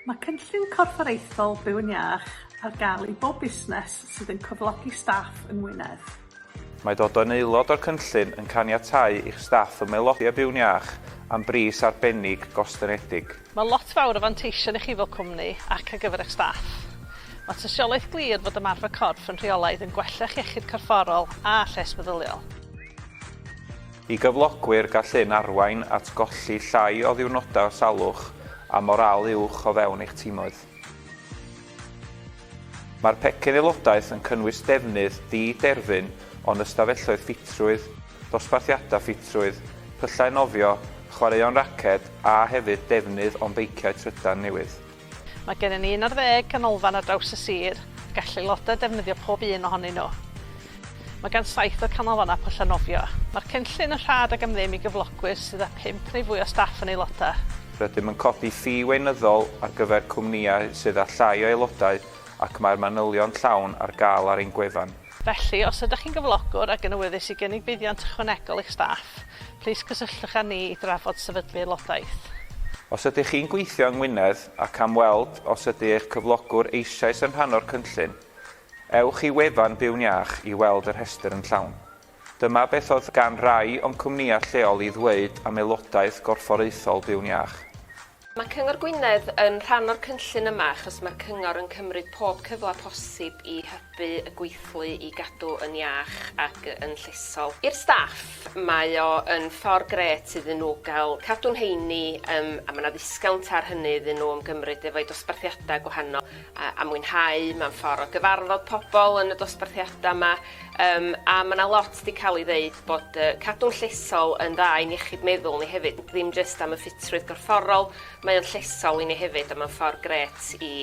Mae cynllun corfforaethol Byw'n Iach ar gael i bob busnes sydd yn cyflogi staff yng Ngwynedd. Mae dod yn aelod o'r cynllun yn caniatáu i'ch staff ymaelodi â Byw'n Iach am bris arbennig gostynedig. Mae lot fawr o fanteision i chi fel cwmni ac ar gyfer eich staff. Mae tystiolaeth glir fod ymarfer corff yn rheolaidd yn gwella'ch iechyd corfforol a lles meddyliol. I gyflogwyr, gall hyn arwain at golli llai o ddiwrnodau o salwch a morâl uwch o fewn eich timoedd. Mae'r pecyn aelodaeth yn cynnwys defnydd di-derfyn o'n ystafelloedd ffitrwydd, dosbarthiadau ffitrwydd, pyllau nofio, chwaraeon raced a hefyd defnydd o'n beiciau trydan newydd. Mae gennym ni un ar ddeg canolfan ar draws y sir, a gall aelodau defnyddio pob un ohonyn nhw. Mae gan saith o'r canolfannau pyllau nofio. Mae'r cynllun yn rhad ac am ddim i gyflogwyr sydd â phump neu fwy o staff yn aelodau. Rydym yn codi ffi weinyddol ar gyfer cwmnïau sydd â llai o aelodau ac mae'r manylion llawn ar gael ar ein gwefan. Felly, os ydych chi'n gyflogwr ac yn awyddus i gynnig buddiant ychwanegol i'ch staff, plîs cysylltwch â ni i drafod sefydlu aelodaeth. Os ydych chi'n gweithio yng Ngwynedd ac am weld os ydy eich cyflogwr eisoes yn rhan o'r cynllun, ewch i wefan Byw'n Iach i weld y rhestr yn llawn. Dyma beth oedd gan rai o'n cwmnïau lleol i ddweud am aelodaeth gorfforaethol Byw'n Iach. Mae Cyngor Gwynedd yn rhan o'r cynllun yma achos mae'r Cyngor yn cymryd pob cyfle posib i hybu y gweithlu i gadw yn iach ac yn llesol. I'r staff, mae o yn ffordd grêt iddyn nhw gael cadw'n heini yym a ma' 'na ddisgownt ar hynny iddyn nhw ymgymryd efo'u dosbarthiadau gwahanol a a mwynhau, mae'n ffordd o gyfarfod pobl yn y dosbarthiadau 'ma Yym a ma' 'na lot 'di ca'l 'i ddeud bod yy cadw'n llesol yn dda i'n iechyd meddwl ni hefyd, ddim jyst am y ffitrwydd gorfforol, mae o'n llesol i ni hefyd a ma'n ffor grêt i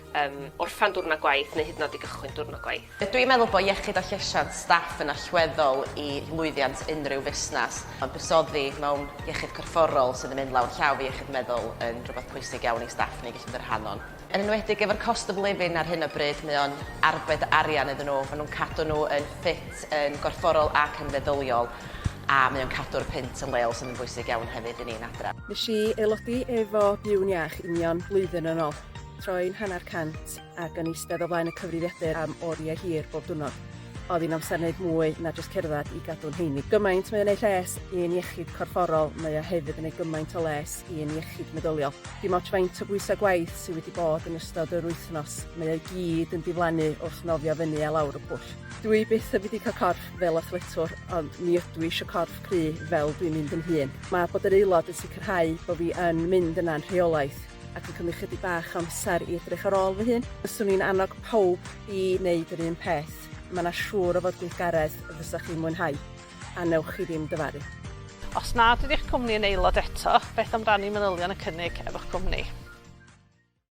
yym orffan diwrnod gwaith neu hyd yn o'd i gychwyn diwrnod gwaith. Dwi'n meddwl bod iechyd a llesiant staff yn allweddol i lwyddiant unrhyw fusnes. Mae buddsoddi mewn iechyd corfforol sydd yn mynd law yn llaw efo iechyd meddwl yn rhywbeth pwysig iawn i staff ni gallu bod yn rhan o'n. Yn enwedig efo'r cost of living ar hyn o bryd, mae o'n arbed arian iddyn nhw, maen nhw'n cadw nhw yn ffit yn gorfforol ac yn feddyliol, a mae o'n cadw'r punt yn leol sydd yn bwysig iawn hefyd i ni yn Adra. Nes i aelodi efo Byw'n Iach union blwyddyn yn ôl. Troi'n hanner cant ac yn eistedd o flaen y cyfrifiadur am oriau hir bob diwrnod. Oedd hi'n amser wneud mwy na jyst cerdded i gadw'n heini. Gymaint mae o'n neud lles i'n iechyd corfforol, mae o hefyd yn neud gymaint o les i'n iechyd meddyliol. Dim ots faint o bwysau gwaith sydd wedi bod yn ystod yr wythnos, mae o i gyd yn diflannu wrth nofio fyny a lawr y pwll. Dwi byth yn mynd i cael corff fel athletwr, ond mi ydw i eisiau corff cry fel dwi'n mynd yn hŷn. Mae bod yn aelod yn sicrhau bod fi yn mynd yna'n rheolaidd ac yn cymryd chydig bach o amser i edrych ar ôl fy hun. Fyswn i'n annog pawb i wneud yr un peth. Mae 'na siŵr o fod gweithgaredd fysa chi'n mwynhau, a newch chi ddim dyfaru. Os nad ydy'ch cwmni yn aelod eto, beth am rannu manylion y cynnig efo'ch cwmni?